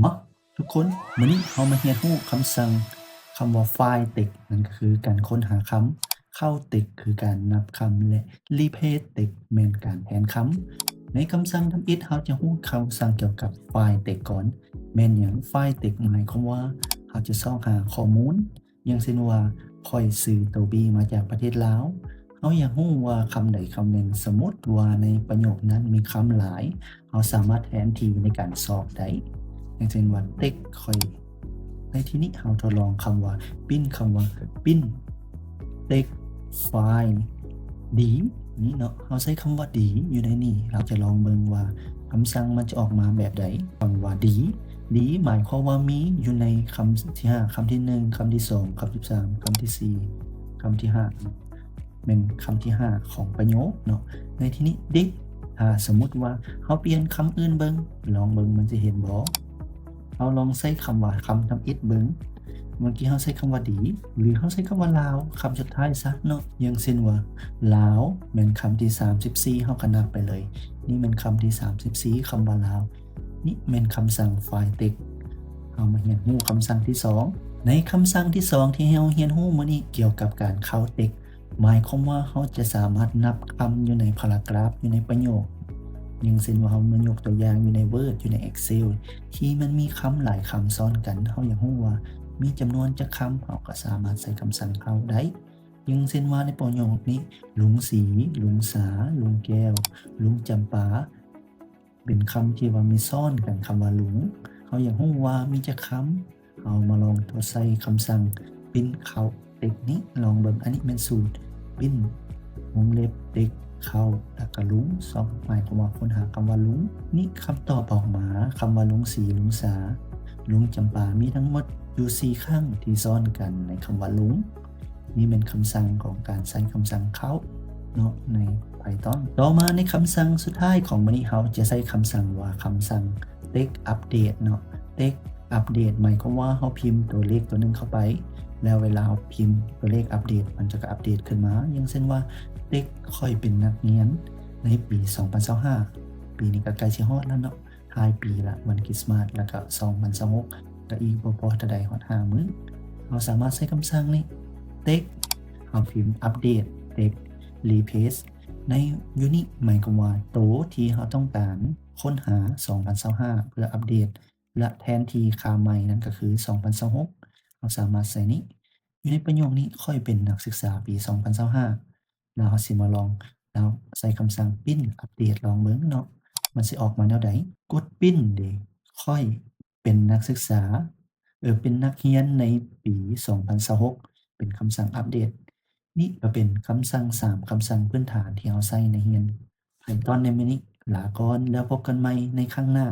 ມາ ທຸກຄົນ, ມື້ນີ້ເຮົາມາຮຽນຮູ້ຄຳສັ່ງ ຄຳວ່າ find text ນັ້ນກໍຄືການຄົ້ນຫາຄຳ, count text ຄືການນັບຄຳ ແລະ replace text ແມ່ນການແທນຄຳ. ໃນຄຳສັ່ງທຳອິດ ເຮົາຈະຮູ້ຄຳສັ່ງກ່ຽວກັບ find text ກ່ອນ. ແມ່ນຫຍັງ? Find text ໝາຍຄວາມວ່າເຮົາຈະຊອກຫາຂໍ້ມູນ ຢ່າງເຊັ່ນວ່າ ຂ້ອຍຊື້ໂຕບີມາຈາກປະເທດລາວ. ເຮົາຢາກຮູ້ວ່າຄຳໃດຄຳໜຶ່ງ, ສົມມຸດວ່າໃນປະໂຫຍກນັ້ນມີຄຳຫຼາຍ, ເຮົາສາມາດແທນທີ່ໃນການຊອກໄດ້. ຢ່າງເຊັ່ນວ່າ text ຂ້ອຍ. ໃນທີ່ນີ້ເຮົາທົດລອງຄຳວ່າ print ຄຳວ່າ print text file ດີ ນີ້ເນາະ, ເຮົາໃຊ້ຄຳວ່າດີຢູ່ໃນນີ້. ເຮົາຈະລອງເບິ່ງວ່າຄຳສັ່ງມັນຈະອອກມາແບບໃດ. ຄຳວ່າດີ ດີໝາຍຄວາມວ່າມີຢູ່ໃນຄຳທີຫ້າ, ຄຳທີໜຶ່ງ, ຄຳທີສອງ, ຄຳທີສາມ, ຄຳທີສີ່, ຄຳທີຫ້າ ແມ່ນຄຳທີຫ້າຂອງປະໂຫຍກເນາະ. ໃນທີ່ນີ້ did ຖ້າສົມມຸດວ່າເຮົາປ່ຽນຄຳອື່ນເບິ່ງ, ລອງເບິ່ງມັນຈະເຫັນບໍ່? ເຮົາລອງໃຊ້ຄຳວ່າ ຄຳທຳອິດເບິ່ງ. ເມື່ອກີ້ເຮົາໃຊ້ຄຳວ່າດີ ຫຼືເຮົາໃຊ້ຄຳວ່າລາວ ຄຳສຸດທ້າຍຊະເນາະ. ຢ່າງເຊັ່ນວ່າ ລາວ ແມ່ນຄຳທີສາມສິບສີ່ ເຮົາກໍນັບໄປເລີຍ. ນີ້ແມ່ນຄຳທີສາມສິບສີ່ ຄຳວ່າລາວ. ນີ້ແມ່ນຄຳສັ່ງ find text. ເຮົາມາຮຽນຮູ້ຄຳສັ່ງທີສອງ. ໃນຄຳສັ່ງທີສອງທີ່ເຮົາຮຽນຮູ້ມື້ນີ້ ກ່ຽວກັບການ count text ໝາຍຄວາມວ່າເຮົາຈະສາມາດນັບຄຳຢູ່ໃນ paragraph ຢູ່ໃນປະໂຫຍກ. ຢ່າງເຊັ່ນວ່າເຮົາມາຍົກຕົວຢ່າງຢູ່ໃນ Word ຢູ່ໃນ Excel ທີ່ມັນມີຄຳຫຼາຍຄຳຊ້ອນກັນ, ເຮົາຢາກຮູ້ວ່າມີຈຳນວນຈັກຄຳ, ເຮົາກໍສາມາດໃຊ້ຄຳສັ່ງ count ໄດ້. ຢ່າງເຊັ່ນວ່າໃນປະໂຫຍກນີ້ ລຸງສີ, ລຸງສາ, ລຸງແກ້ວ, ລຸງຈຳປາ ເປັນຄຳທີ່ວ່າມີຊ້ອນກັນຄຳວ່າລຸງ. ເຮົາຢາກຮູ້ວ່າມີຈັກຄຳ, ເຮົາມາລອງທົດໃຊ້ຄຳສັ່ງ print count text ນີ້ ລອງເບິ່ງ. ອັນນີ້ແມ່ນສູດ print ວົງເລັບ text count ແລ້ວກໍລຸງ ຊອກ ໝາຍຄວາມວ່າຄົ້ນຫາຄຳວ່າລຸງ. ນີ້ຄຳຕອບອອກມາ, ຄຳວ່າລຸງສີ, ລຸງສາ, ລຸງຈຳປາ ມີທັງໝົດຢູ່ສີ່ຄັ້ງທີ່ຊ້ອນກັນໃນຄຳວ່າລຸງ. ນີ້ແມ່ນຄຳສັ່ງຂອງການໃຊ້ຄຳສັ່ງ count ເນາະ ໃນ Python. ຕໍ່ມາໃນຄຳສັ່ງສຸດທ້າຍຂອງມື້ນີ້ ເຮົາຈະໃຊ້ຄຳສັ່ງວ່າຄຳສັ່ງ text update ເນາະ. Text update ໝາຍຄວາມວ່າເຮົາພິມຕົວເລກຕົວໜຶ່ງເຂົ້າໄປ, ແລ້ວເວລາເຮົາພິມຕົວເລກອັບເດດ ມັນຈະກໍອັບເດດຂຶ້ນມາ. ຢ່າງເຊັ່ນວ່າ text ຂ້ອຍເປັນນັກຮຽນໃນປີສອງພັນຊາວຫ້າ, ປີນີ້ກໍໃກ້ຊິຮອດແລ້ວເນາະ. ທ້າຍປີລະ ວັນຄຣິສມາດ ແລ້ວກໍສອງພັນຊາວຫົກ ກໍອີກບໍ່ພໍເທົ່າໃດຮອດຫ້າມື້. ເຮົາສາມາດໃຊ້ຄຳສັ່ງນີ້ text ເຮົາພິມ update text replace ໃນຢູ່ນີ້ ໝາຍຄວາມວ່າໂຕທີ່ເຮົາຕ້ອງການຄົ້ນຫາ ສອງພັນຊາວຫ້າ ເພື່ອອັບເດດ ແລະ ແທນທີ່ຄ່າໃໝ່ ນັ້ນກໍຄື ສອງພັນຊາວຫົກ. ເຮົາສາມາດໃສ່ນີ້ ຢູ່ໃນປະໂຫຍກນີ້ ຂ້ອຍເປັນນັກສຶກສາປີສອງພັນຊາວຫ້າ. ແລ້ວເຮົາຊິມາລອງ ແລ້ວໃສ່ຄຳສັ່ງ print update ລອງເບິ່ງເນາະ ມັນຊິອອກມາແນວໃດ. ກົດ print ເດ ຂ້ອຍເປັນນັກສຶກສາ ເອີ ເປັນນັກຮຽນໃນປີສອງພັນຊາວຫົກ ເປັນຄຳສັ່ງອັບເດດ. ນີ້ກໍເປັນຄຳສັ່ງສາມຄຳສັ່ງພື້ນຖານທີ່ເຮົາໃຊ້ໃນຮຽນ Python ໃນມື້ນີ້. ລາກ່ອນ ແລ້ວພົບກັນໃໝ່ໃນຄັ້ງໜ້າ.